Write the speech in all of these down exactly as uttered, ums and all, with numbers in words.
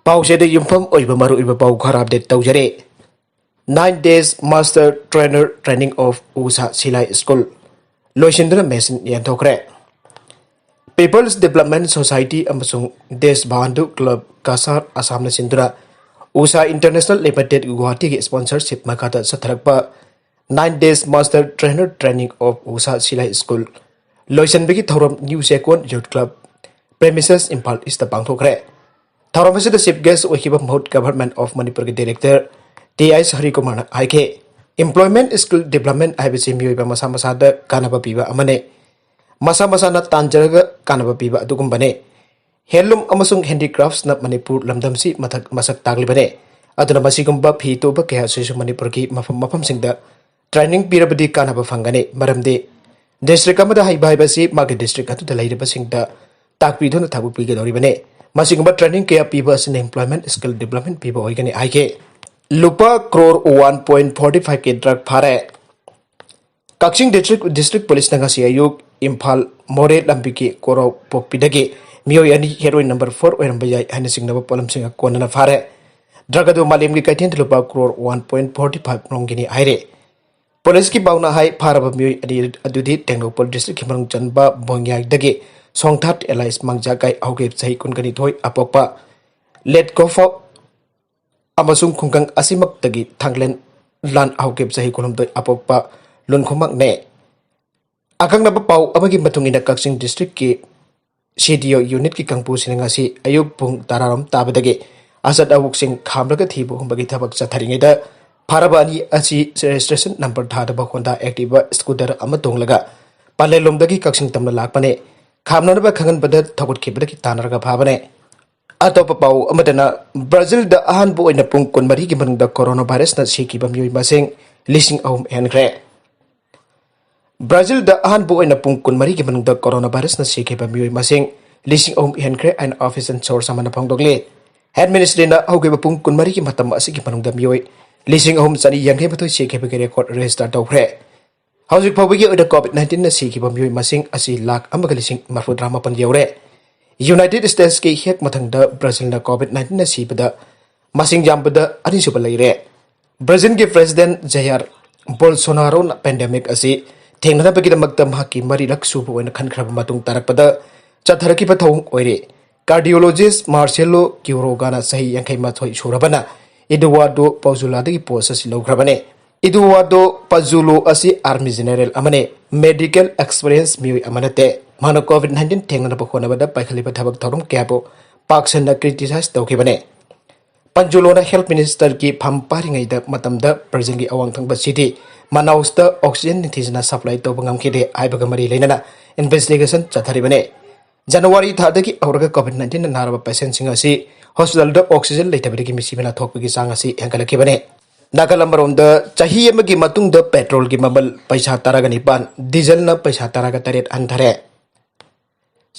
ꯄꯥꯎꯆꯦꯗ ꯌꯨꯝꯐꯝ ꯑꯣꯏꯕ ꯃꯔꯨꯑꯣꯏꯕ ꯄꯥꯎ ꯈꯔ ꯑꯞꯗꯦꯠ ꯇꯧꯖꯔꯤ꯫ Nine days master trainer training of Usha Silai school ꯂꯣꯏꯁꯤꯟꯗꯨꯅ ꯃꯦꯁꯤꯟ ꯌꯦꯟꯊꯣꯛꯈ꯭ꯔꯦ꯫ People's Development Society ꯑꯃꯁꯨꯡ ꯗꯦꯁ ꯕꯥꯟꯙꯨ ꯀ꯭ꯂꯕ ꯀꯁꯥꯔ ꯑꯁꯥꯝꯅ ꯁꯤꯟꯗꯨꯅ ꯎꯁꯥ ꯏꯟꯇꯔꯅꯦꯁꯅꯦꯜ ꯂꯤꯃꯤꯇꯦꯗ ꯒꯨꯋꯥꯍꯥꯇꯤꯒꯤ ꯁ꯭ꯄꯣꯟꯁꯔꯁꯤꯞ ꯃꯈꯥꯗ ꯆꯠꯊꯔꯛꯄ Nine days master trainer training of Usha Silai school ꯂꯣꯏꯁꯤꯟꯕꯒꯤ ꯊꯧꯔꯝ new Checkon youth club premises Imphal ꯏꯁꯇ ꯄꯥꯡꯊꯣꯛꯈ꯭ꯔꯦ꯫ ꯊꯧꯔꯝ ꯑꯁꯤꯗ ꯆꯤꯐ ꯒꯦꯁ ꯑꯣꯏꯈꯤꯕ ꯃꯍꯨꯠ ꯒꯚꯔꯟꯃꯦꯟꯠ ꯑꯣꯐ ꯃꯅꯤꯄꯨꯔꯒꯤ ꯗꯤꯔꯦꯛꯇꯔ ꯇꯤ ꯑꯥꯏ ꯍꯔꯤꯀꯨꯃꯥꯔꯅ ꯍꯥꯏꯈꯤ, employment skill development ꯍꯥꯏꯕꯁꯤ ꯃꯤꯑꯣꯏꯕ ꯃꯁꯥ ꯃꯁꯥꯗ ꯀꯥꯟꯅꯕ ꯄꯤꯕ ꯑꯃꯅꯤ꯫ ꯃꯁꯥ ꯃꯁꯥꯅ ꯇꯥꯟꯖꯔꯒ ꯀꯥꯟꯅꯕ ꯄꯤꯕ ꯑꯗꯨꯒꯨꯝꯕꯅꯤ꯫ ꯍꯦꯟꯂꯨꯝ ꯑꯃꯁꯨꯡ ꯍꯦꯟꯗꯤꯀ꯭ꯔꯥꯐꯠꯁꯅ ꯃꯅꯤꯄꯨꯔ ꯂꯝꯗꯝꯁꯤ ꯃꯊꯛ ꯃꯁꯛ ꯇꯥꯛꯂꯤꯕꯅꯤ꯫ ꯑꯗꯨꯅ ꯃꯁꯤꯒꯨꯝꯕ ꯐꯤ ꯇꯨꯕ ꯀꯌꯥ ꯑꯁꯤꯁꯨ ꯃꯅꯤꯄꯨꯔꯒꯤ ꯃꯐꯝ ꯃꯐꯝꯁꯤꯡꯗ ꯇ꯭ꯔꯦꯅꯤꯡ ꯄꯤꯔꯕꯗꯤ ꯀꯥꯟꯅꯕ ꯐꯪꯒꯅꯤ꯫ ꯃꯔꯝꯗꯤ ꯗꯤꯁꯇ꯭ꯔꯤꯛ ꯑꯃꯗ ꯍꯩꯕ ꯍꯥꯏꯕꯁꯤ ꯃꯥꯒꯤ ꯗꯤꯁꯇ꯭ꯔꯤꯛ ꯑꯗꯨꯗ ꯂꯩꯔꯤꯕꯁꯤꯡꯗ ꯇꯥꯛꯄꯤꯗꯨꯅ ꯊꯕꯛ ꯄꯤꯒꯗꯧꯔꯤꯕꯅꯤ꯫ ꯃꯁꯤꯒꯨꯝꯕ ꯇ꯭ꯔꯦꯅꯤꯡ ꯀꯌꯥ ꯄꯤꯕ ꯑꯁꯤꯅ employment skill development ꯄꯤꯕ ꯑꯣꯏꯒꯅꯤ ꯍꯥꯏꯈꯤ꯫ ꯂꯨꯄꯥ ꯀ꯭ꯔꯣꯔ ꯋꯥꯟ ꯄꯣꯏꯟ ꯐꯣꯔꯇꯤ ꯐꯥꯏꯚꯀꯤ ꯗ꯭ꯔꯒ ꯐꯥꯔꯦ꯫ ꯀꯛꯆꯤꯡ ꯗꯤꯁꯇ꯭ꯔꯤꯛ, ꯗꯤꯁꯇ꯭ꯔꯤꯛ ꯄꯨꯂꯤꯁꯅ ꯉꯁꯤ ꯑꯌꯨꯛ ꯏꯝꯐꯥꯜ ꯃꯣꯔꯦ ꯂꯝꯕꯤꯒꯤ ꯀꯣꯔꯧ ꯄꯣꯛꯄꯤꯗꯒꯤ ꯃꯤꯑꯣꯏ ꯑꯅꯤ ꯍꯦꯔꯣꯏꯟ ꯅꯝꯕꯔ ꯐꯣꯔ ꯑꯣꯏꯔꯝꯕ ꯌꯥꯏ ꯍꯥꯏꯅ ꯆꯤꯡꯅꯕ ꯄꯣꯠꯂꯝꯁꯤꯡꯒ ꯀꯣꯟꯅꯅ ꯐꯥꯔꯦ꯫ ꯗ꯭ꯔꯒ ꯑꯗꯨ ꯃꯥꯂꯦꯝꯒꯤ ꯀꯩꯊꯦꯜꯗ ꯂꯨꯄꯥ crore one point forty five ꯔꯣꯝꯒꯤꯅꯤ ꯍꯥꯏꯔꯦ꯫ ꯄꯨꯂꯤꯁꯀꯤ ꯄꯥꯎꯅ ꯍꯥꯏ, ꯐꯥꯔꯕ ꯃꯤꯑꯣꯏ ꯑꯅꯤ ꯑꯗꯨꯗꯤ ꯇꯦꯡꯅꯧꯄꯜ ꯗꯤꯁꯇ꯭ꯔꯤꯛꯀꯤ ꯃꯅꯨꯡ ꯆꯟꯕ ꯕꯣꯡꯌꯥꯏꯗꯒꯤ ꯁꯣꯡꯊꯥꯠ ꯑꯦꯂꯥꯏꯁ ꯃꯥꯡꯖꯥꯒꯥꯏ ꯍꯧꯈꯤꯕ ꯆꯍꯤ ꯀꯨꯟꯒꯅꯤꯊꯣꯏ ꯑꯄꯣꯛꯄ ꯂꯦꯠꯀꯣꯐ ꯑꯃꯁꯨꯡ ꯈꯨꯡꯒꯪ ꯑꯁꯤꯃꯛꯇꯒꯤ ꯊꯥꯡꯂꯦꯟ ꯂꯥꯟ ꯍꯧꯈꯤꯕ ꯆꯍꯤ ꯀꯨꯟꯍꯨꯝꯗꯣꯏ ꯑꯄꯣꯛꯄ ꯂꯨꯟꯈꯨꯃꯛꯅꯦ꯫ ꯑꯀꯛꯅꯕ ꯄꯥꯎ ꯑꯃꯒꯤ ꯃꯇꯨꯡ ꯏꯟꯅ ꯀꯛꯆꯤꯡ ꯗꯤꯁꯇ꯭ꯔꯤꯛꯀꯤ ꯁꯤ ꯗꯤ ꯑꯣ ꯌꯨꯅꯤꯠꯀꯤ ꯀꯥꯡꯕꯨꯁꯤꯡꯅ ꯉꯁꯤ ꯑꯌꯨꯛ ꯄꯨꯡ ꯇꯔꯥꯔꯣꯝ ꯇꯥꯕꯗꯒꯤ ꯑꯆꯠ ꯑꯋꯣꯛꯁꯤꯡ ꯈꯥꯝꯂꯒ ꯊꯤꯕ ꯍꯨꯝꯕꯒꯤ ꯊꯕꯛ ꯆꯠꯊꯔꯤꯉꯩꯗ ꯐꯥꯔꯕ ꯑꯅꯤ ꯑꯁꯤ ꯔꯦꯖꯤꯁꯇ꯭ꯔꯦꯁꯟ ꯅꯝꯕꯔ ꯊꯥꯗꯕ ꯍꯣꯟꯗꯥ ꯑꯦꯛꯇꯤꯚꯥ ꯁ꯭ꯀꯨꯇꯔ ꯑꯃ ꯇꯣꯡꯂꯒ ꯄꯂꯦꯜꯂꯣꯝꯗꯒꯤ ꯀꯛꯆꯤꯡ ꯇꯝꯅ ꯂꯥꯛꯄꯅꯦ꯫ ꯈꯥꯝꯅꯅꯕ ꯈꯪꯍꯟꯕꯗ ꯊꯧꯒꯠꯈꯤꯕꯗꯒꯤ ꯇꯥꯟꯅꯔꯒ ꯐꯥꯕꯅꯦ꯫ ꯑꯇꯣꯞꯄ ꯄꯥꯎ ꯑꯃꯗꯅ, ꯕ꯭ꯔꯥꯖꯤꯜꯗ ꯑꯍꯥꯟꯕ ꯑꯣꯏꯅ ꯄꯨꯡ ꯀꯨꯟꯃꯔꯤꯒꯤ ꯃꯅꯨꯡꯗ ꯀꯣꯔꯣꯅꯥ ꯚꯥꯏꯔꯁꯅ ꯁꯤꯈꯤꯕ ꯃꯤꯑꯣꯏ ꯃꯁꯤꯡ ꯂꯤꯁꯤꯡ ꯑꯍꯨꯝ ꯍꯦꯟꯈ꯭ꯔꯦ꯫ ꯕ꯭ꯔꯥꯖꯤꯜꯗ ꯑꯍꯥꯟꯕ ꯑꯣꯏꯅ ꯄꯨꯡ ꯀꯨꯟꯃꯔꯤꯒꯤ ꯃꯅꯨꯡꯗ ꯀꯣꯔꯣꯅꯥ ꯚꯥꯏꯔꯁꯅ ꯁꯤꯈꯤꯕ ꯃꯤꯑꯣꯏ ꯃꯁꯤꯡ ꯂꯤꯁꯤꯡ ꯑꯍꯨꯝ ꯍꯦꯟꯈ꯭ꯔꯦ ꯍꯥꯏꯅ ꯑꯣꯐꯤꯁꯤꯌꯦꯜ ꯁꯣꯔꯁ ꯑꯃꯅ ꯐꯣꯡꯗꯣꯛꯂꯤ꯫ ꯍꯦꯜꯊ ꯃꯤꯅꯤꯁꯇ꯭ꯔꯤꯅ ꯍꯧꯈꯤꯕ ꯄꯨꯡ ꯀꯨꯟꯃꯔꯤꯒꯤ ꯃꯇꯝ ꯑꯁꯤꯒꯤ ꯃꯅꯨꯡꯗ ꯃꯤꯑꯣꯏ ꯂꯤꯁꯤꯡ ꯑꯍꯨꯝ ꯆꯅꯤ ꯌꯥꯡꯈꯩ ꯃꯥꯊꯣꯏ ꯁꯤꯈꯤꯕꯒꯤ ꯔꯦꯀꯣꯔꯗ ꯔꯦꯖꯤꯁꯇꯔ ꯇꯧꯈ꯭ꯔꯦ꯫ ꯍꯧꯖꯤꯛ ꯐꯥꯎꯕꯒꯤ ꯑꯣꯏꯅ ꯀꯣꯚꯤꯗ ꯅꯥꯏꯟꯇꯤꯟꯅ ꯁꯤꯈꯤꯕ ꯃꯤꯑꯣꯏ ꯃꯁꯤꯡ ꯑꯁꯤ ꯂꯥꯈ ꯑꯃꯒ ꯂꯤꯁꯤꯡ ꯃꯔꯐꯨ ꯇꯔꯥꯃꯥꯄꯟ ꯌꯧꯔꯦ꯫ ꯌꯨꯅꯥꯏꯇꯦꯗ ꯁ꯭ꯇꯦꯠꯁꯀꯤ ꯍꯦꯛ ꯃꯊꯪꯗ ꯕ꯭ꯔꯥꯖꯤꯜꯅ ꯀꯣꯚꯤꯗ ꯅꯥꯏꯟꯇꯤꯟꯅ ꯁꯤꯕꯗ ꯃꯁꯤꯡ ꯌꯥꯝꯕꯗ ꯑꯅꯤꯁꯨꯕ ꯂꯩꯔꯦ꯫ ꯕ꯭ꯔꯥꯖꯤꯜꯒꯤ ꯄ꯭ꯔꯦꯁꯤꯗꯦꯟꯠ ꯖꯌꯥꯔ ꯕꯣꯜꯁꯣꯅꯥꯔꯣꯅ ꯄꯦꯟꯗꯦꯃꯤꯛ ꯑꯁꯤ ꯊꯦꯡꯅꯅꯕꯒꯤꯗꯃꯛꯇ ꯃꯍꯥꯛꯀꯤ ꯃꯔꯤꯔꯛ ꯁꯨꯕ ꯑꯣꯏꯅ ꯈꯟꯈ꯭ꯔꯕ ꯃꯇꯨꯡ ꯇꯥꯔꯛꯄꯗ ꯆꯠꯊꯔꯛꯈꯤꯕ ꯊꯧꯑꯣꯡ ꯑꯣꯏꯔꯦ꯫ ꯀꯥꯔꯗꯤꯑꯣꯂꯣꯖꯤꯁ꯭ꯠ ꯃꯥꯔꯁꯦꯂꯣ ꯀ꯭ꯌꯨꯔꯣꯒꯥꯅ ꯆꯍꯤ ꯌꯥꯡꯈꯩ ꯃꯥꯊꯣꯏ ꯁꯨꯔꯕꯅ ꯏꯗꯨꯋꯥꯔꯗꯣ ꯄꯥꯎꯖꯨꯂꯥꯗꯒꯤ ꯄꯣꯁ ꯑꯁꯤ ꯂꯧꯈ꯭ꯔꯕꯅꯤ꯫ ꯏꯗꯨꯋꯥꯔꯗꯣ ꯄꯥꯖꯨꯂꯣ ꯑꯁꯤ ꯑꯥꯔꯃꯤ ꯖꯦꯅꯦꯔꯦꯜ ꯑꯃꯅꯤ꯫ ꯃꯦꯗꯤꯀꯦꯜ ꯑꯦꯛꯁꯄꯤꯔꯤꯌꯦꯟꯁ ꯃꯤꯑꯣꯏ ꯑꯃ ꯅꯠꯇꯦ꯫ ꯃꯍꯥꯛꯅ ꯀꯣꯚꯤꯗ ꯅꯥꯏꯟꯇꯤꯟ ꯊꯦꯡꯅꯅꯕ ꯍꯣꯠꯅꯕꯗ ꯄꯥꯏꯈꯠꯂꯤꯕ ꯊꯕꯛ ꯊꯧꯔꯝ ꯀꯌꯥꯕꯨ ꯄꯥꯛ ꯁꯟꯅ ꯀ꯭ꯔꯤꯇꯤꯁꯥꯏꯖ ꯇꯧꯈꯤꯕꯅꯤ꯫ ꯄꯥꯖꯨꯂꯣꯅ ꯍꯦꯜꯊ ꯃꯤꯅꯤꯁꯇꯔꯒꯤ ꯐꯝ ꯄꯥꯏꯔꯤꯉꯩꯗ ꯃꯇꯝꯗ ꯕ꯭ꯔꯥꯖꯤꯜꯒꯤ ꯑꯋꯥꯡ ꯊꯪꯕ ꯁꯤꯇꯤ ꯃꯅꯥꯎꯁꯇ ꯑꯣꯛꯁꯤꯖꯦꯟ ꯅꯤꯡꯊꯤꯖꯅ ꯁꯄ꯭ꯂꯥꯏ ꯇꯧꯕ ꯉꯝꯈꯤꯗꯦ ꯍꯥꯏꯕꯒ ꯃꯔꯤ ꯂꯩꯅꯅ ꯏꯟꯚꯦꯁꯇꯤꯒꯦꯁꯟ ꯆꯠꯊꯔꯤꯕꯅꯤ꯫ ꯖꯅꯋꯥꯔꯤ ꯊꯥꯗꯒꯤ ꯍꯧꯔꯒ ꯀꯣꯚꯤꯗ ꯅꯥꯏꯟꯇꯤꯟꯅ ꯅꯥꯔꯕ ꯄꯦꯁꯦꯟꯠꯁꯤꯡ ꯑꯁꯤ ꯍꯣꯁꯄꯤꯇꯥꯜꯗ ꯑꯣꯛꯁꯤꯖꯦꯟ ꯂꯩꯇꯕꯗꯒꯤ ꯃꯤꯁꯤꯕꯅ ꯊꯣꯛꯄꯒꯤ ꯆꯥꯡ ꯑꯁꯤ ꯍꯦꯟꯒꯠꯂꯛꯈꯤꯕꯅꯤ꯫ ꯅꯥꯀꯜ ꯑꯃꯔꯣꯝꯗ, ꯆꯍꯤ ꯑꯃꯒꯤ ꯃꯇꯨꯡꯗ ꯄꯦꯇ꯭ꯔꯣꯜꯒꯤ ꯃꯃꯜ ꯄꯩꯁꯥ ꯇꯔꯥꯒ ꯅꯤꯄꯥꯟ, ꯗꯤꯖꯜꯅ ꯄꯩꯁꯥ ꯇꯔꯥꯒ ꯇꯔꯦꯠ ꯍꯟꯊꯔꯦ꯫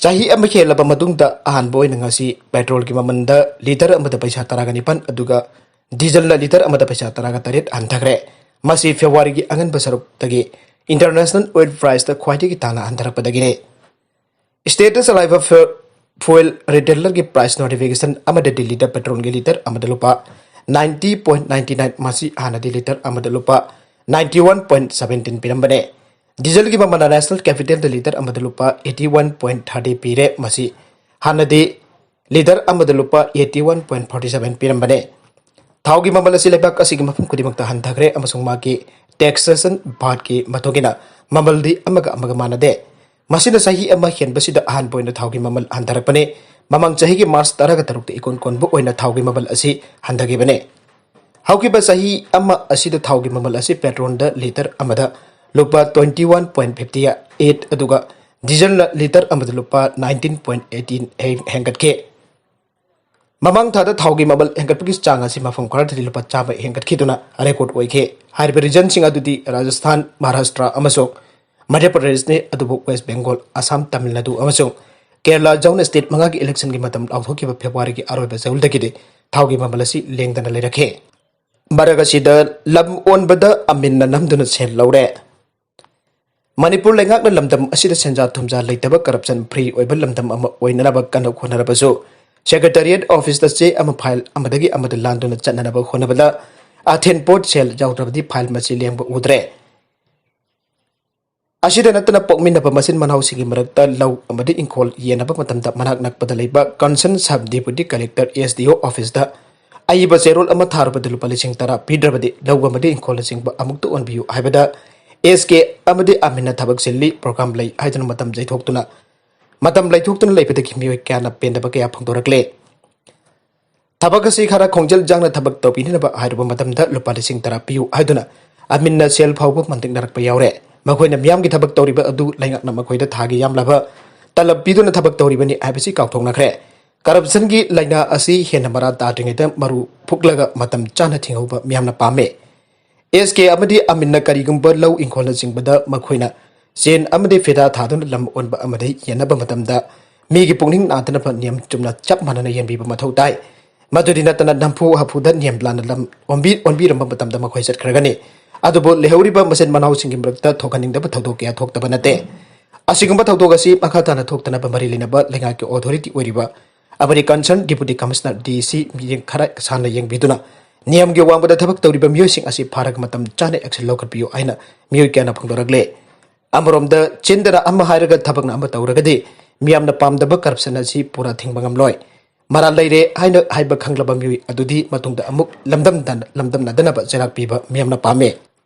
ꯆꯍꯤ ꯑꯃ ꯍꯦꯜꯂꯕ ꯃꯇꯨꯡꯗ ꯑꯍꯥꯟꯕ ꯑꯣꯏꯅ ꯉꯁꯤ ꯄꯦꯇ꯭ꯔꯣꯜꯒꯤ ꯃꯃꯜꯗ ꯂꯤꯇꯔ ꯑꯃꯗ ꯄꯩꯁꯥ ꯇꯔꯥꯒ ꯅꯤꯄꯥꯟ, ꯑꯗꯨꯒ ꯗꯤꯖꯜꯅ ꯂꯤꯇꯔ ꯑꯃꯗ ꯄꯩꯁꯥ ꯇꯔꯥꯒ ꯇꯔꯦꯠ ꯍꯟꯊꯈ꯭ꯔꯦ꯫ ꯃꯁꯤ ꯐꯦꯕ꯭ꯔꯨꯋꯥꯔꯤꯒꯤ ꯑꯉꯟꯕ ꯁꯔꯨꯛꯇꯒꯤ ꯏꯟꯇꯔꯅꯦꯁꯅꯦꯜ ꯑꯣꯏꯜ ꯄ꯭ꯔꯥꯏꯁꯇ ꯈ꯭ꯋꯥꯏꯗꯒꯤ ꯇꯥꯅ ꯍꯟꯊꯔꯛꯄꯗꯒꯤꯅꯤ꯫ ꯁ꯭ꯇꯦꯠꯇ ꯆꯂꯥꯏꯕ ꯐ꯭ꯌꯨ-, ꯐ꯭ꯌꯨꯑꯦꯜ ꯔꯤꯇꯦꯂꯔꯒꯤ ꯄ꯭ꯔꯥꯏꯁ ꯅꯣꯇꯤꯐꯤꯀꯦꯁꯟ ꯑꯃꯗ ꯗꯤꯜꯂꯤꯗ ꯄꯦꯇ꯭ꯔꯣꯜꯒꯤ ꯂꯤꯇꯔ ꯑꯃꯗ ꯂꯨꯄꯥ ninety point ninety nine, ꯃꯁꯤ ꯍꯥꯟꯅꯗꯤ ꯂꯤꯇꯔ ꯑꯃꯗ ꯂꯨꯄꯥ ninety one point seventeen ꯄꯤꯔꯝꯕꯅꯦ꯫ ꯗꯤꯖꯜꯒꯤ ꯃꯃꯜꯅ ꯅꯦꯁꯅꯦꯜ ꯀꯦꯄꯤꯇꯦꯜꯗ ꯂꯤꯇꯔ ꯑꯃꯗ ꯂꯨꯄꯥ eighty one point thirty ꯄꯤꯔꯦ, ꯃꯁꯤ ꯍꯥꯟꯅꯗꯤ ꯂꯤꯇꯔ ꯑꯃꯗ ꯂꯨꯄꯥ eighty one point forty seven ꯄꯤꯔꯝꯕꯅꯦ꯫ ꯊꯥꯎꯒꯤ ꯃꯃꯜ ꯑꯁꯤ ꯂꯩꯕꯥꯛ ꯑꯁꯤꯒꯤ ꯃꯐꯝ ꯈꯨꯗꯤꯡꯃꯛꯇ ꯍꯟꯊꯈ꯭ꯔꯦ ꯑꯃꯁꯨꯡ ꯃꯥꯒꯤ ꯇꯦꯛꯁꯦꯁꯟ ꯚꯥꯠꯀꯤ ꯃꯇꯨꯡ ꯏꯟꯅ ꯃꯃꯜꯗꯤ ꯑꯃꯒ ꯑꯃꯒ ꯃꯥꯟꯅꯗꯦ꯫ ꯃꯁꯤꯅ ꯆꯍꯤ ꯑꯃ ꯍꯦꯟꯕꯁꯤꯗ ꯑꯍꯥꯟꯕ ꯑꯣꯏꯅ ꯊꯥꯎꯒꯤ ꯃꯃꯜ ꯍꯟꯊꯔꯛꯄꯅꯤ꯫ ꯃꯃꯥꯡ ꯆꯍꯤꯒꯤ ꯃꯥꯔꯆ ꯇꯔꯥꯒ ꯇꯔꯨꯛꯇ ꯏꯀꯣꯟ ꯀꯣꯟꯕ ꯑꯣꯏꯅ ꯊꯥꯎꯒꯤ ꯃꯃꯜ ꯑꯁꯤ ꯍꯟꯊꯈꯤꯕꯅꯤ꯫ ꯍꯧꯈꯤꯕ ꯆꯍꯤ ꯑꯃ ꯑꯁꯤꯗ ꯊꯥꯎꯒꯤ ꯃꯃꯜ ꯑꯁꯤ ꯄꯦꯇ꯭ꯔꯣꯜꯗ ꯂꯤꯇꯔ ꯑꯃꯗ ꯂꯨꯄꯥ twenty one point fifty eight, ꯑꯗꯨꯒ ꯗꯤꯖꯜꯅ ꯂꯤꯇꯔ ꯑꯃꯗ ꯂꯨꯄꯥ nineteen point eighteen ꯍꯦꯟꯒꯠꯈꯤ꯫ ꯃꯃꯥꯡ ꯊꯥꯗ ꯊꯥꯎꯒꯤ ꯃꯃꯜ ꯍꯦꯟꯒꯠꯄꯒꯤ ꯆꯥꯡ ꯑꯁꯤ ꯃꯐꯝ ꯈꯔꯗꯗꯤ ꯂꯨꯄꯥ ꯆꯥꯝꯃ ꯍꯦꯟꯒꯠꯈꯤꯗꯨꯅ ꯔꯦꯀꯣꯔꯗ ꯑꯣꯏꯈꯤ꯫ ꯍꯥꯏꯔꯤꯕ ꯔꯤꯖꯟꯁꯤꯡ ꯑꯗꯨꯗꯤ ꯔꯥꯖꯁꯊꯥꯟ, ꯃꯍꯥꯔꯥꯁꯇ꯭ꯔ ꯑꯃꯁꯨꯡ ꯃꯙ꯭ꯌ ꯄ꯭ꯔꯗꯦꯁꯅꯤ, ꯑꯗꯨꯕꯨ ꯋꯦꯁ꯭ꯠ ꯕꯦꯡꯒꯣꯜ, ꯑꯁꯥꯝ, ꯇꯥꯃꯤꯜ ꯅꯥꯗꯨ ꯑꯃꯁꯨꯡ ꯀꯦꯔꯂꯥ ꯌꯥꯎꯅ ꯁ꯭ꯇꯦꯠ ꯃꯉꯥꯒꯤ ꯏꯂꯦꯛꯁꯟꯒꯤ ꯃꯇꯝ ꯂꯥꯎꯊꯣꯛꯈꯤꯕ ꯐꯦꯕ꯭ꯔꯨꯋꯥꯔꯤꯒꯤ ꯑꯔꯣꯏꯕ ꯆꯌꯣꯜꯗꯒꯤꯗꯤ ꯊꯥꯎꯒꯤ ꯃꯃꯜ ꯑꯁꯤ ꯂꯦꯡꯗꯅ ꯂꯩꯔꯛꯈꯤ꯫ ꯃꯔꯛ ꯑꯁꯤꯗ ꯂꯝ ꯑꯣꯟꯕꯗ ꯑꯃꯤꯟꯅ ꯅꯝꯗꯨꯅ ꯁꯦꯜ ꯂꯧꯔꯦ꯫ ꯃꯅꯤꯄꯨꯔ ꯂꯩꯉꯥꯛꯅ ꯂꯝꯗꯝ ꯑꯁꯤꯗ ꯁꯦꯟꯖꯥ ꯊꯨꯝꯖꯥ ꯂꯩꯇꯕ, corruption free ꯑꯣꯏꯕ ꯂꯝꯗꯝ ꯑꯃ ꯑꯣꯏꯅꯅꯕ ꯀꯟꯅ ꯍꯣꯠꯅꯔꯕꯁꯨ, Secretariat office ꯇ ꯆꯦ ꯑꯃ file ꯑꯃꯗꯒꯤ ꯑꯃꯗ ꯂꯥꯟꯗꯨꯅ ꯆꯠꯅꯅꯕ ꯍꯣꯠꯅꯕꯗ ꯑꯊꯦꯟ ꯄꯣꯠ ꯁꯦꯜ ꯌꯥꯎꯗ꯭ꯔꯕꯗꯤ file ꯃꯁꯤ ꯂꯦꯡꯕ ꯎꯗ꯭ꯔꯦ꯫ ꯑꯁꯤꯗ ꯅꯠꯇꯅ ꯄꯣꯛꯃꯤꯟꯅꯕ ꯃꯆꯤꯟ ꯃꯅꯥꯎꯁꯤꯡꯒꯤ ꯃꯔꯛꯇ ꯂꯧ ꯑꯃꯗꯤ ꯏꯪꯈꯣꯜ ꯌꯦꯟꯅꯕ ꯃꯇꯝꯗ ꯃꯅꯥꯛ ꯅꯛꯄꯗ ꯂꯩꯕ concerned sub deputy collector, S D O office ꯇ ꯑꯏꯕ ꯆꯦꯔꯣꯜ ꯑꯃ ꯊꯥꯔꯕꯗ ꯂꯨꯄꯥ ꯂꯤꯁꯤꯡ ꯇꯔꯥ ꯄꯤꯗ꯭ꯔꯕꯗꯤ ꯂꯧ ꯑꯃꯗꯤ ꯏꯪꯈꯣꯜꯅꯆꯤꯡꯕ ꯑꯃꯨꯛꯇ ꯑꯣꯟꯕꯤꯌꯨ ꯍꯥꯏꯕꯗ S K ꯑꯃꯗꯤ ꯑꯃꯤꯟꯅ ꯊꯕꯛ ꯆꯤꯜꯂꯤ, program ꯂꯩ ꯍꯥꯏꯗꯨꯅ ꯃꯇꯝ ꯌꯩꯊꯣꯛꯇꯨꯅ, ꯃꯇꯝ ꯂꯩꯊꯣꯛꯇꯨꯅ ꯂꯩꯕꯗꯒꯤ ꯃꯤꯑꯣꯏ ꯀꯌꯥꯅ ꯄꯦꯟꯗꯕ ꯀꯌꯥ ꯐꯣꯡꯗꯣꯔꯛꯂꯦ꯫ ꯊꯕꯛ ꯑꯁꯤ ꯈꯔ ꯈꯣꯡꯖꯦꯜ ꯌꯥꯡꯅ ꯊꯕꯛ ꯇꯧꯕꯤꯅꯅꯕ ꯍꯥꯏꯔꯨꯕ ꯃꯇꯝꯗ ꯂꯨꯄꯥ ꯂꯤꯁꯤꯡ ꯇꯔꯥ ꯄꯤꯌꯨ ꯍꯥꯏꯗꯨꯅ ꯑꯃꯤꯟꯅ ꯁꯦꯜ ꯐꯥꯎꯕ ꯃꯟꯇꯤꯛꯅꯔꯛꯄ ꯌꯥꯎꯔꯦ꯫ ꯃꯈꯣꯏꯅ ꯃꯤꯌꯥꯝꯒꯤ ꯊꯕꯛ ꯇꯧꯔꯤꯕ ꯑꯗꯨ ꯂꯩꯉꯥꯛꯅ ꯃꯈꯣꯏꯗ ꯊꯥꯒꯤ ꯌꯥꯝꯂꯕ ꯇꯂꯕ ꯄꯤꯗꯨꯅ ꯊꯕꯛ ꯇꯧꯔꯤꯕꯅꯤ ꯍꯥꯏꯕꯁꯤ ꯀꯥꯎꯊꯣꯛꯅꯈ꯭ꯔꯦ꯫ Corruption ꯒꯤ ꯂꯥꯏꯅꯥ ꯑꯁꯤ ꯍꯦꯟꯅ ꯃꯔꯥ ꯇꯥꯗ꯭ꯔꯤꯉꯩꯗ ꯃꯔꯨ ꯐꯨꯛꯂꯒ ꯃꯇꯝ ꯆꯥꯅ ꯊꯤꯡꯍꯧꯕ ꯃꯤꯌꯥꯝꯅ ꯄꯥꯝꯃꯤ꯫ S K ꯑꯃꯗꯤ ꯑꯃꯤꯟꯅ ꯀꯔꯤꯒꯨꯝꯕ ꯂꯧ ꯏꯪꯈꯣꯜꯅꯆꯤꯡꯕꯗ ꯃꯈꯣꯏꯅ ꯆꯦꯟ ꯑꯃꯗꯤ ꯐꯤꯗꯥ ꯊꯥꯗꯨꯅ ꯂꯝ ꯑꯣꯟꯕ ꯑꯃꯗꯤ ꯌꯦꯟꯅꯕ ꯃꯇꯝꯗ ꯃꯤꯒꯤ ꯄꯨꯛꯅꯤꯡ ꯅꯥꯗꯅꯕ ꯅꯤꯌꯝ ꯆꯨꯝꯅ ꯆꯞ ꯃꯥꯟꯅꯅ ꯌꯦꯟꯕꯤꯕ ꯃꯊꯧ ꯇꯥꯏ꯫ ꯃꯗꯨꯗꯤ ꯅꯠꯇꯅ ꯅꯝꯐꯨ ꯍꯥꯐꯨꯗ ꯅꯤꯌꯝ ꯂꯥꯟꯅ ꯂꯝ ꯑꯣꯟꯕꯤ-, ꯑꯣꯟꯕꯤꯔꯝꯕ ꯃꯇꯝꯗ ꯃꯈꯣꯏ ꯆꯠꯈ꯭ꯔꯒꯅꯤ꯫ ꯑꯗꯨꯕꯨ ꯂꯩꯍꯧꯔꯤꯕ ꯃꯆꯤꯟ ꯃꯅꯥꯎꯁꯤꯡꯒꯤ ꯃꯔꯛꯇ ꯊꯣꯛꯍꯟꯅꯤꯡꯗꯕ ꯊꯧꯗꯣꯛ ꯀꯌꯥ ꯊꯣꯛꯇꯕ ꯅꯠꯇꯦ꯫ ꯑꯁꯤꯒꯨꯝꯕ ꯊꯧꯗꯣꯛ ꯑꯁꯤ ꯃꯈꯥ ꯇꯥꯅ ꯊꯣꯛꯇꯅꯕ ꯃꯔꯤ ꯂꯩꯅꯕ ꯂꯩꯉꯥꯛꯀꯤ authority ꯑꯣꯏꯔꯤꯕ ꯑꯃꯗꯤ concerned deputy commissioner, D C ꯃꯤꯠꯌꯦꯡ ꯈꯔ ꯁꯥꯟꯅ ꯌꯦꯡꯕꯤꯗꯨꯅ ꯅꯤꯌꯝꯒꯤ ꯋꯥꯡꯃꯗ ꯊꯕꯛ ꯇꯧꯔꯤꯕ ꯃꯤꯑꯣꯏꯁꯤꯡ ꯑꯁꯤ ꯐꯥꯔꯒ ꯃꯇꯝ ꯆꯥꯅ action ꯂꯧꯈꯠꯄꯤꯌꯨ ꯍꯥꯏꯅ ꯃꯤꯑꯣꯏ ꯀꯌꯥꯅ ꯐꯣꯡꯗꯣꯔꯛꯂꯦ꯫ ꯑꯃꯔꯣꯝꯗ ꯆꯤꯟꯗꯅ ꯑꯃ ꯍꯥꯏꯔꯒ ꯊꯕꯛꯅ ꯑꯃ ꯇꯧꯔꯒꯗꯤ ꯃꯤꯌꯥꯝꯅ ꯄꯥꯝꯗꯕ corruption ꯑꯁꯤ ꯄꯨꯔꯥ ꯊꯤꯡꯕ ꯉꯝꯂꯣꯏ꯫ ꯃꯔꯥꯜ ꯂꯩꯔꯦ ꯍꯥꯏꯅ ꯍꯥꯏꯕ ꯈꯪꯂꯕ ꯃꯤꯑꯣꯏ ꯑꯗꯨꯗꯤ ꯃꯇꯨꯡꯗ ꯑꯃꯨꯛ ꯂꯝꯗꯝꯗ-, ꯂꯝꯗꯝꯅꯗꯅꯕ ꯆꯩꯔꯥꯛ ꯄꯤꯕ ꯃꯤꯌꯥꯝꯅ ꯄꯥꯝꯃꯤ꯫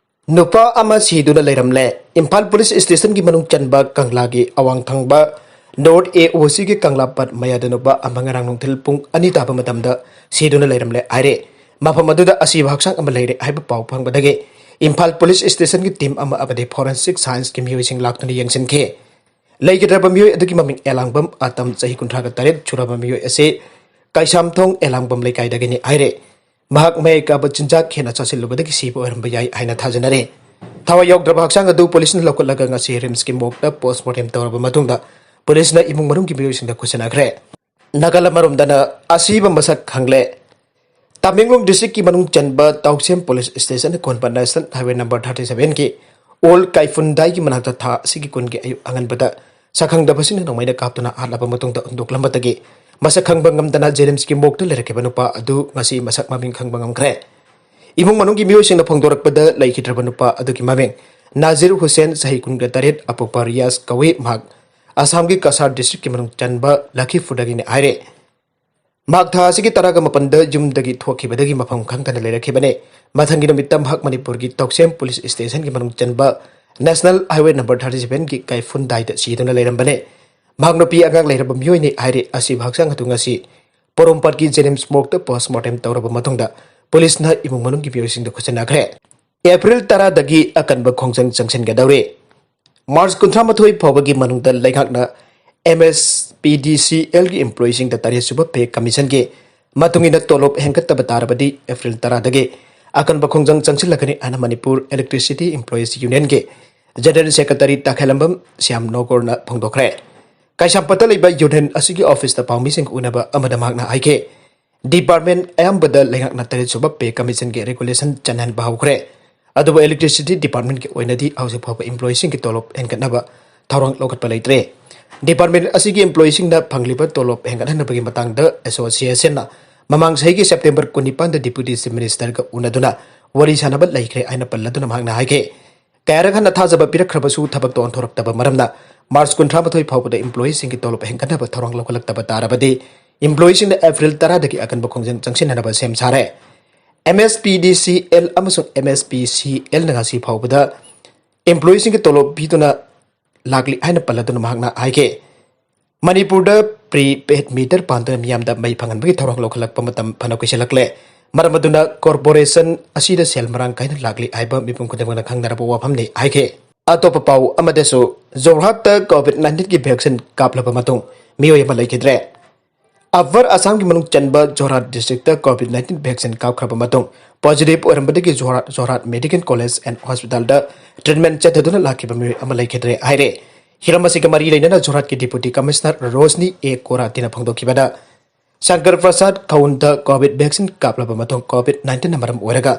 ꯅꯨꯄꯥ ꯑꯃ ꯁꯤꯗꯨꯅ ꯂꯩꯔꯝꯂꯦ꯫ ꯏꯝꯐꯥꯜ ꯄꯨꯂꯤꯁ ꯁ꯭ꯇꯦꯁꯟꯒꯤ ꯃꯅꯨꯡ ꯆꯟꯕ ꯀꯪꯂꯥꯒꯤ ꯑꯋꯥꯡ ꯊꯪꯕ North A O C ꯒꯤ ꯀꯪꯂꯥꯄꯥꯠ ꯃꯌꯥꯗ ꯅꯨꯄꯥ ꯑꯃ ꯉꯔꯥꯡ ꯅꯨꯡꯊꯤꯜ ꯄꯨꯡ ꯑꯅꯤ ꯇꯥꯕ ꯃꯇꯝꯗ ꯁꯤꯗꯨꯅ ꯂꯩꯔꯝꯂꯦ ꯍꯥꯏꯔꯦ꯫ ꯃꯐꯝ ꯑꯗꯨꯗ ꯑꯁꯤꯕ ꯍꯛꯆꯥꯡ ꯑꯃ ꯂꯩꯔꯦ ꯍꯥꯏꯕ ꯄꯥꯎ ꯐꯪꯕꯗꯒꯤ ꯏꯝꯐꯥꯜ ꯄꯨꯂꯤꯁ ꯁ꯭ꯇꯦꯁꯟꯒꯤ team ꯑꯃ ꯑꯃꯗꯤ forensic science ꯀꯤ ꯃꯤꯑꯣꯏꯁꯤꯡ ꯂꯥꯛꯇꯨꯅ ꯌꯦꯡꯁꯤꯟꯈꯤ꯫ ꯂꯩꯈꯤꯗ꯭ꯔꯕ ꯃꯤꯑꯣꯏ ꯑꯗꯨꯒꯤ ꯃꯃꯤꯡ ꯑꯦꯂꯥꯡꯕꯝ ꯑꯇꯝ, ꯆꯍꯤ ꯀꯨꯟꯊ꯭ꯔꯥꯒ ꯇꯔꯦꯠ ꯁꯨꯔꯕ ꯃꯤꯑꯣꯏ ꯑꯁꯤ ꯀꯩꯁꯥꯝꯊꯣꯡ ꯑꯦꯂꯥꯡꯕꯝ ꯂꯩꯀꯥꯏꯗꯒꯤꯅꯤ ꯍꯥꯏꯔꯦ꯫ ꯃꯍꯥꯛ ꯃꯌꯥꯏ ꯀꯥꯕ ꯆꯤꯟꯖꯥꯛ ꯍꯦꯟꯅ ꯆꯥꯁꯤꯜꯂꯨꯕꯗꯒꯤ ꯁꯤꯕ ꯑꯣꯏꯔꯝꯕ ꯌꯥꯏ ꯍꯥꯏꯅ ꯊꯥꯖꯅꯔꯤ꯫ ꯊꯋꯥꯏ ꯌꯥꯎꯗ꯭ꯔꯕ ꯍꯛꯆꯥꯡ ꯑꯗꯨ ꯄꯨꯂꯤꯁꯅ ꯂꯧꯈꯠꯂꯒ ꯉꯁꯤ ꯔꯤꯝꯁꯀꯤ morgue ꯇ postmortem ꯇꯧꯔꯕ ꯃꯇꯨꯡꯗ ꯄꯨꯂꯤꯁꯅ ꯏꯃꯨꯡ ꯃꯅꯨꯡꯒꯤ ꯃꯤꯑꯣꯏꯁꯤꯡꯗ ꯈꯨꯠꯁꯤꯟꯅꯈ꯭ꯔꯦ꯫ ꯅꯥꯀꯜ ꯑꯃꯔꯣꯝꯗꯅ ꯑꯁꯤꯕ ꯃꯁꯛ ꯈꯪꯂꯦ꯫ ꯇꯃꯦꯡꯂꯣꯡ district ꯀꯤ ꯃꯅꯨꯡ ꯆꯟꯕ ꯇꯥꯎꯁꯦꯝ ꯄꯨꯂꯤꯁ ꯁ꯭ꯇꯦꯁꯟ ꯀꯣꯟꯕ National Highway number thirty seven ꯒꯤ ꯑꯣꯜ ꯀꯥꯏꯐꯨꯟꯗꯥꯏꯒꯤ ꯃꯅꯥꯛꯇ ꯊꯥ ꯑꯁꯤꯒꯤ ꯀꯨꯟꯒꯤ ꯑꯌꯨꯛ ꯑꯉꯟꯕꯗ ꯁꯛꯈꯪꯗꯕꯁꯤꯡꯅ ꯅꯣꯡꯃꯩꯅ ꯀꯥꯞꯇꯨꯅ ꯍꯥꯠꯂꯕ ꯃꯇꯨꯡꯗ ꯍꯨꯟꯗꯣꯛꯂꯝꯕꯗꯒꯤ ꯃꯁꯛ ꯈꯪꯕ ꯉꯝꯗꯅ ꯖꯦꯅꯤꯝꯁꯀꯤ ꯃꯣꯔꯒꯇ ꯂꯩꯔꯛꯈꯤꯕ ꯅꯨꯄꯥ ꯑꯗꯨ ꯉꯁꯤ ꯃꯁꯛ ꯃꯃꯤꯡ ꯈꯪꯕ ꯉꯝꯈ꯭ꯔꯦ꯫ ꯏꯃꯨꯡ ꯃꯅꯨꯡꯒꯤ ꯃꯤꯑꯣꯏꯁꯤꯡꯅ ꯐꯣꯡꯗꯣꯔꯛꯄꯗ, ꯂꯩꯈꯤꯗ꯭ꯔꯕ ꯅꯨꯄꯥ ꯑꯗꯨꯒꯤ ꯃꯃꯤꯡ ꯅꯥꯖꯤꯔ ꯍꯨꯁꯦꯟ, ꯆꯍꯤ ꯀꯨꯟꯒ ꯇꯔꯦꯠ, ꯑꯄꯣꯛꯄ ꯔꯤꯌꯥꯖ ꯀꯧꯏ꯫ ꯃꯍꯥꯛ ꯑꯁꯥꯝꯒꯤ ꯀꯁꯥꯔ ꯗꯤꯁꯇ꯭ꯔꯤꯛꯀꯤ ꯃꯅꯨꯡ ꯆꯟꯕ ꯂꯈꯤꯄꯨꯔꯗꯒꯤꯅꯤ ꯍꯥꯏꯔꯦ꯫ ꯃꯍꯥꯛ ꯊꯥ ꯑꯁꯤꯒꯤ ꯇꯔꯥꯒ ꯃꯥꯄꯟꯗ ꯌꯨꯝꯗꯒꯤ ꯊꯣꯛꯈꯤꯕꯗꯒꯤ ꯃꯐꯝ ꯈꯪꯗꯅ ꯂꯩꯔꯛꯈꯤꯕꯅꯤ꯫ ꯃꯊꯪꯒꯤ ꯅꯨꯃꯤꯠꯇ ꯃꯍꯥꯛ ꯃꯅꯤꯄꯨꯔꯒꯤ ꯇꯧꯁꯦꯝ ꯄꯨꯂꯤꯁ ꯁ꯭ꯇꯦꯁꯟꯒꯤ ꯃꯅꯨꯡ ꯆꯟꯕ ꯅꯦꯁꯅꯦꯜ ꯍꯥꯏꯋꯦ ꯅꯝꯕꯔ ꯊꯥꯔꯇꯤ ꯁꯚꯦꯟꯒꯤ ꯀꯥꯏꯐꯨꯟꯗꯥꯏꯗ ꯁꯤꯗꯨꯅ ꯂꯩꯔꯝꯕꯅꯤ꯫ ꯃꯍꯥꯛ ꯅꯨꯄꯤ ꯑꯉꯥꯡ ꯂꯩꯔꯕ ꯃꯤꯑꯣꯏꯅꯤ ꯍꯥꯏꯔꯤ꯫ ꯑꯁꯤꯕ ꯍꯛꯆꯥꯡ ꯑꯗꯨ ꯉꯁꯤ ꯄꯣꯔꯣꯝꯄꯥꯠꯀꯤ ꯖꯦꯅꯤꯝꯁ ꯃꯣꯔꯒꯇ ꯄꯣꯁꯃꯣꯔꯇꯦꯝ ꯇꯧꯔꯕ ꯃꯇꯨꯡꯗ ꯄꯨꯂꯤꯁꯅ ꯏꯃꯨꯡ ꯃꯅꯨꯡꯒꯤ ꯃꯤꯑꯣꯏꯁꯤꯡꯗ ꯈꯨꯠꯁꯤꯟꯅꯈ꯭ꯔꯦ꯫ ꯑꯦꯄ꯭ꯔꯤꯜ ꯇꯔꯥꯗꯒꯤ ꯑꯀꯟꯕ ꯈꯣꯡꯖꯪ ꯆꯪꯁꯤꯟꯒꯗꯧꯔꯤ꯫ ꯃꯥꯔꯆ ꯀꯨꯟꯊ꯭ꯔꯥ ꯃꯥꯊꯣꯏ ꯐꯥꯎꯕꯒꯤ ꯃꯅꯨꯡꯗ ꯂꯩꯉꯥꯛꯅ ꯑꯦꯝ ꯑꯦꯁ ꯄꯤ ꯗꯤ ꯁꯤ ꯑꯦꯜꯒꯤ ꯏꯝꯄ꯭ꯂꯣꯌꯤꯁꯤꯡꯗ ꯇꯔꯦꯠ ꯁꯨꯕ ꯄꯦ ꯀꯃꯤꯁꯟꯒꯤ ꯃꯇꯨꯡ ꯏꯟꯅ ꯇꯣꯂꯣꯞ ꯍꯦꯟꯒꯠꯇꯕ ꯇꯥꯔꯕꯗꯤ ꯑꯦꯄ꯭ꯔꯤꯜ ꯇꯔꯥꯗꯒꯤ ꯑꯀꯟꯕ ꯈꯣꯡꯖꯪ ꯆꯪꯁꯤꯜꯂꯒꯅꯤ ꯍꯥꯏꯅ ꯃꯅꯤꯄꯨꯔ ꯏꯂꯦꯛꯇ꯭ꯔꯤꯁꯤꯇꯤ ꯏꯝꯄ꯭ꯂꯣꯌꯤꯁ ꯌꯨꯅꯤꯌꯟꯒꯤ ꯖꯦꯅꯔꯦꯜ ꯁꯦꯀ꯭ꯔꯦꯇꯔꯤ ꯇꯥꯈꯦꯂꯝꯕꯝ ꯁ꯭ꯌꯥꯝ ꯅꯣꯀꯣꯔꯅ ꯐꯣꯡꯗꯣꯛꯈ꯭ꯔꯦ꯫ ꯀꯩꯁꯥꯝꯄꯥꯠꯇ ꯂꯩꯕ ꯌꯨꯅꯤꯌꯟ ꯑꯁꯤꯒꯤ ꯑꯣꯐꯤꯁꯇ ꯄꯥꯎꯃꯤꯁꯤꯡꯒ ꯎꯅꯕ ꯑꯃꯗ ꯃꯍꯥꯛꯅ ꯍꯥꯏꯈꯤ, ꯗꯤꯄꯥꯔꯠꯃꯦꯟ ꯑꯌꯥꯝꯕꯗ ꯂꯩꯉꯥꯛꯅ ꯇꯔꯦꯠ ꯁꯨꯕ ꯄꯦ ꯀꯃꯤꯁꯟꯒꯤ ꯔꯤꯒꯨꯂꯦꯁꯟ ꯆꯠꯅꯍꯟꯕ ꯍꯧꯈ꯭ꯔꯦ꯫ ꯑꯗꯨꯕꯨ ꯏꯂꯦꯛꯇ꯭ꯔꯤꯁꯤꯇꯤ ꯗꯤꯄꯥꯔꯠꯃꯦꯟꯒꯤ ꯑꯣꯏꯅꯗꯤ ꯍꯧꯖꯤꯛ ꯐꯥꯎꯕ ꯏꯝꯄ꯭ꯂꯣꯌꯤꯁꯤꯡꯒꯤ ꯇꯣꯂꯣꯞ ꯍꯦꯟꯒꯠꯅꯕ ꯊꯧꯔꯥꯡ ꯂꯧꯈꯠꯄ ꯂꯩꯇ꯭ꯔꯦ꯫ ꯗꯤꯄꯥꯔꯠꯃꯦꯟ ꯑꯁꯤꯒꯤ ꯏꯝꯄ꯭ꯂꯣꯌꯤꯁꯤꯡꯅ ꯐꯪꯂꯤꯕ ꯇꯣꯂꯣꯞ ꯍꯦꯟꯒꯠꯍꯟꯅꯕꯒꯤ ꯃꯇꯥꯡꯗ ꯑꯦꯁꯣꯁꯤꯌꯦꯁꯟꯅ ꯃꯃꯥꯡ ꯆꯍꯤꯒꯤ ꯁꯦꯞꯇꯦꯝꯕꯔ ꯀꯨꯟꯅꯤꯄꯥꯟꯗ ꯗꯤꯄ꯭ꯌꯨꯇꯤ ꯆꯤꯐ ꯃꯤꯅꯤꯁꯇꯔꯒ ꯎꯅꯗꯨꯅ ꯋꯥꯔꯤ ꯁꯥꯅꯕ ꯂꯩꯈ꯭ꯔꯦ ꯍꯥꯏꯅ ꯄꯜꯂꯗꯨꯅ ꯃꯍꯥꯛꯅ ꯍꯥꯏꯈꯤ꯫ ꯀꯌꯥꯔꯛ ꯍꯟꯅ ꯊꯥꯖꯕ ꯄꯤꯔꯛꯈ꯭ꯔꯕꯁꯨ ꯊꯕꯛꯇ ꯑꯣꯟꯊꯣꯔꯛꯇꯕ ꯃꯔꯝꯅ ꯃꯥꯔꯆ ꯀꯨꯟꯊ꯭ꯔꯥ ꯃꯥꯊꯣꯏ ꯐꯥꯎꯕꯗ ꯏꯝꯄ꯭ꯂꯣꯌꯤꯁꯤꯡꯒꯤ ꯇꯣꯂꯣꯞ ꯍꯦꯟꯒꯠꯅꯕ ꯊꯧꯔꯥꯡ ꯂꯧꯈꯠꯂꯛꯇꯕ ꯇꯥꯔꯕꯗꯤ ꯏꯝꯄ꯭ꯂꯣꯌꯤꯁꯤꯡꯅ ꯑꯦꯄ꯭ꯔꯤꯜ ꯇꯔꯥꯗꯒꯤ ꯑꯀꯟꯕ ꯈꯣꯡꯖꯪ ꯆꯪꯁꯤꯟꯅꯅꯕ ꯁꯦꯝ ꯁꯥꯔꯦ꯫ ꯑꯦꯝ ꯑꯦꯁ ꯄꯤ ꯗꯤ ꯁꯤ ꯑꯦꯜ ꯑꯃꯁꯨꯡ ꯑꯦꯝ ꯑꯦꯁ ꯄꯤ ꯁꯤ ꯑꯦꯜꯅ ꯉꯁꯤ ꯐꯥꯎꯕꯗ ꯏꯝꯄ꯭ꯂꯣꯌꯤꯁꯤꯡꯒꯤ ꯇꯣꯂꯣꯞ ꯄꯤꯗꯨꯅ ꯂꯥꯛꯂꯤ ꯍꯥꯏꯅ ꯄꯜꯂꯗꯨꯅ ꯃꯍꯥꯛꯅ ꯍꯥꯏꯈꯤ, ꯃꯅꯤꯄꯨꯔꯗ ꯄ꯭ꯔꯤꯄꯦꯗ ꯃꯤꯇꯔ ꯄꯥꯟꯗꯨꯅ ꯃꯤꯌꯥꯝꯗ ꯃꯩ ꯐꯪꯍꯟꯕꯒꯤ ꯊꯧꯔꯥꯡ ꯂꯧꯈꯠꯂꯛꯄ ꯃꯇꯝ ꯐꯅ ꯀꯨꯏꯁꯤꯜꯂꯛꯂꯦ꯫ ꯃꯔꯝ ꯑꯗꯨꯅ ꯀꯣꯔꯄꯣꯔꯦꯁꯟ ꯑꯁꯤꯗ ꯁꯦꯜ ꯃꯔꯥꯡ ꯀꯥꯏꯅ ꯂꯥꯛꯂꯤ ꯍꯥꯏꯕ ꯃꯤꯄꯨꯝ ꯈꯨꯗꯤꯡꯃꯛꯅ ꯈꯪꯅꯔꯕ ꯋꯥꯐꯝꯅꯤ ꯍꯥꯏꯈꯤ꯫ ꯑꯇꯣꯞꯄ ꯄꯥꯎ ꯑꯃꯗꯁꯨ, ꯖꯣꯔꯍꯥꯠꯇ ꯀꯣꯚꯤꯗ ꯅꯥꯏꯟꯇꯤꯟꯒꯤ ꯚꯦꯛꯁꯤꯟ ꯀꯥꯞꯂꯕ ꯃꯇꯨꯡ ꯃꯤꯑꯣꯏ ꯑꯃ ꯂꯩꯈꯤꯗ꯭ꯔꯦ꯫ ꯑꯞꯄꯔ ꯑꯁꯥꯝꯒꯤ ꯃꯅꯨꯡ ꯆꯟꯕ Jorhat district covid nineteen vaccine ꯀꯥꯞꯈ꯭ꯔꯕ ꯃꯇꯨꯡ ꯄꯣꯖꯤꯇꯤꯚ ꯑꯣꯏꯔꯝꯕꯗꯒꯤ Jorhat, Jorhat medical college and ꯍꯣꯁꯄꯤꯇꯥꯜꯗ ꯇ꯭ꯔꯤꯠꯃꯦꯟ ꯆꯠꯊꯗꯨꯅ ꯂꯥꯛꯈꯤꯕ ꯃꯤꯑꯣꯏ ꯑꯃ ꯂꯩꯈꯤꯗ꯭ꯔꯦ ꯍꯥꯏꯔꯦ꯫ ꯍꯤꯔꯝ ꯑꯁꯤꯒ ꯃꯔꯤ ꯂꯩꯅꯅ ꯖꯣꯔꯍꯥꯠꯀꯤ ꯗꯤꯄꯨꯇꯤ ꯀꯃꯤꯁꯅꯔ ꯔꯣꯁꯅꯤ ꯑꯦ ꯀꯣꯔꯥꯇꯤꯅ ꯐꯣꯡꯗꯣꯛꯈꯤꯕꯗ, ꯁꯪꯀꯔ ꯄ꯭ꯔꯁꯥꯗ ꯈꯧꯟꯗ ꯀꯣꯚꯤꯗ ꯚꯦꯛꯁꯤꯟ ꯀꯥꯞꯂꯕ ꯃꯇꯨꯡ ꯀꯣꯚꯤꯗ ꯅꯥꯏꯟꯇꯤꯟꯅ ꯃꯔꯝ ꯑꯣꯏꯔꯒ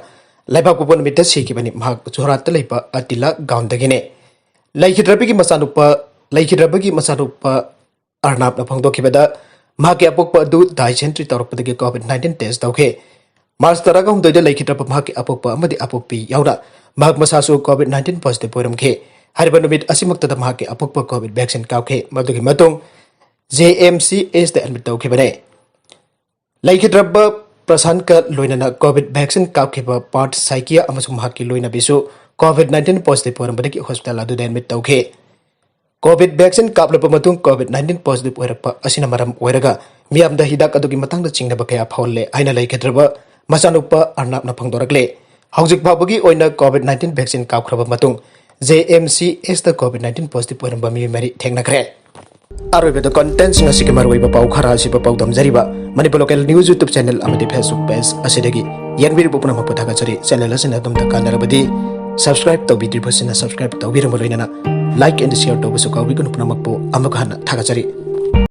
ꯂꯩꯕꯥꯛꯄꯣꯛꯄ ꯅꯨꯃꯤꯠꯇ ꯁꯤꯈꯤꯕꯅꯤ꯫ ꯃꯍꯥꯛ ꯖꯣꯔꯍꯥꯠꯇ ꯂꯩꯕ ꯑꯇꯤꯂꯥ ꯒꯥꯎꯟꯗꯒꯤꯅꯤ꯫ ꯂꯩꯈꯤꯗ꯭ꯔꯕꯒꯤ ꯃꯆꯥꯅꯨꯄꯥ ꯂꯩꯈꯤꯗ꯭ꯔꯕꯒꯤ ꯃꯆꯥꯅꯨꯄꯥ ꯑꯔꯅꯥꯞꯅ ꯐꯣꯡꯗꯣꯛꯈꯤꯕꯗ, ꯃꯍꯥꯛꯀꯤ ꯑꯄꯣꯛꯄ ꯑꯗꯨ ꯗꯥꯏꯁꯦꯟꯇ꯭ꯔꯤ ꯇꯧꯔꯛꯄꯗꯒꯤ ꯀꯣꯚꯤꯗ ꯅꯥꯏꯟꯇꯤꯟ ꯇꯦꯁ ꯇꯧꯈꯤ꯫ ꯃꯥꯔꯆ ꯇꯔꯥꯍꯨꯝꯗꯣꯏꯗ ꯂꯩꯈꯤꯗ꯭ꯔꯕ ꯃꯍꯥꯛꯀꯤ ꯑꯄꯣꯛꯄ ꯑꯃꯗꯤ ꯑꯄꯣꯛꯄꯤ ꯌꯥꯎꯅ ꯃꯍꯥꯛ ꯃꯁꯥꯁꯨ ꯀꯣꯚꯤꯗ ꯅꯥꯏꯟꯇꯤꯟ ꯄꯣꯖꯤꯇꯤꯚ ꯑꯣꯏꯔꯝꯈꯤ꯫ ꯍꯥꯏꯔꯤꯕ ꯅꯨꯃꯤꯠ ꯑꯁꯤꯃꯛꯇꯗ ꯃꯍꯥꯛꯀꯤ ꯑꯄꯣꯛꯄ ꯀꯣꯚꯤꯗ ꯚꯦꯛꯁꯤꯟ ꯀꯥꯞꯈꯤ꯫ ꯃꯗꯨꯒꯤ ꯃꯇꯨꯡ ꯖꯦ ꯑꯦꯝ ꯁꯤ ꯑꯦꯁꯇ ꯑꯦꯗꯃꯤꯠ ꯇꯧꯈꯤꯕꯅꯤ꯫ ꯂꯩꯈꯤꯗ꯭ꯔꯕ ꯄ꯭ꯔꯁꯥꯟꯠꯀ ꯂꯣꯏꯅꯅ ꯀꯣꯚꯤꯗ ꯚꯦꯛꯁꯤꯟ ꯀꯥꯞꯈꯤꯕ ꯄꯥꯔꯊ ꯁꯥꯏꯀꯤꯌꯥ ꯑꯃꯁꯨꯡ ꯃꯍꯥꯛꯀꯤ ꯂꯣꯏꯅꯕꯤꯁꯨ ꯀꯣꯚꯤꯗ ꯅꯥꯏꯟꯇꯤꯟ ꯄꯣꯖꯤꯇꯤꯚ ꯑꯣꯏꯔꯝꯕꯗꯒꯤ ꯍꯣꯁꯄꯤꯇꯥꯜ ꯑꯗꯨꯗ ꯑꯦꯗꯃꯤꯠ ꯇꯧꯈꯤ꯫ ꯀꯣꯚꯤꯗ ꯚꯦꯛꯁꯤꯟ ꯀꯥꯞꯂꯕ ꯃꯇꯨꯡ ꯀꯣꯚꯤꯗ ꯅꯥꯏꯟꯇꯤꯟ ꯄꯣꯖꯤꯇꯤꯚ ꯑꯣꯏꯔꯛꯄ ꯑꯁꯤꯅ ꯃꯔꯝ ꯑꯣꯏꯔꯒ ꯃꯤꯌꯥꯝꯗ ꯍꯤꯗꯥꯛ ꯑꯗꯨꯒꯤ ꯃꯇꯥꯡꯗ ꯆꯤꯡꯅꯕ ꯀꯌꯥ ꯐꯥꯎꯍꯜꯂꯦ ꯍꯥꯏꯅ ꯂꯩꯈꯤꯗ꯭ꯔꯕ ꯃꯆꯥꯅꯨꯄꯥ ꯑꯔꯅꯥꯞꯅ ꯐꯣꯡꯗꯣꯔꯛꯂꯦ꯫ ꯍꯧꯖꯤꯛ ꯐꯥꯎꯕꯒꯤ ꯑꯣꯏꯅ ꯀꯣꯚꯤꯗ ꯅꯥꯏꯟꯇꯤꯟ ꯚꯦꯛꯁꯤꯟ ꯀꯥꯞꯈ꯭ꯔꯕ ꯃꯇꯨꯡ J M C ꯑꯦꯁꯇ COVID nineteen positive ꯑꯣꯏꯔꯝꯕ ꯃꯤꯑꯣꯏ ꯃꯔꯤ ꯊꯦꯡꯅꯈ꯭ꯔꯦ꯫ ꯑꯔꯣꯏꯕꯗ ꯀꯣꯟꯇꯦꯟꯁꯤꯡ ꯑꯁꯤꯒꯤ ꯃꯔꯨꯑꯣꯏꯕ ꯄꯥꯎ ꯈꯔ ꯑꯁꯤꯕꯨ ꯄꯥꯎꯗꯝꯖꯔꯤꯕ Manipur local news YouTube channel ꯑꯃꯗꯤ ꯐꯦꯁꯕꯨꯛ ꯄꯦꯖ ꯑꯁꯤꯗꯒꯤ ꯌꯦꯡꯕꯤꯔꯤꯕ ꯄꯨꯝꯅꯃꯛꯄꯨ ꯊꯥꯒꯠꯆꯔꯤ꯫ ꯆꯦꯅꯦꯜ ꯑꯁꯤꯅ ꯑꯗꯣꯝꯗ ꯀꯥꯟꯅꯔꯕꯗꯤ ꯁꯕꯁꯀ꯭ꯔꯥꯏꯕ ꯇꯧꯕꯤꯗ꯭ꯔꯤꯕꯁꯤꯡꯅ ꯁꯕꯁꯀ꯭ꯔꯥꯏꯕ ꯇꯧꯕꯤꯔꯝꯕ ꯂꯣꯏꯅꯅ ꯂꯥꯏꯛ ꯑꯦꯟ ꯁꯤꯌꯔ ꯇꯧꯕꯁꯨ ꯀꯥꯎꯕꯤꯒꯅꯨ꯫ ꯄꯨꯝꯅꯃꯛꯄꯨ ꯑꯃꯨꯛ ꯍꯟꯅ ꯊꯥꯒꯠꯆꯔꯤ꯫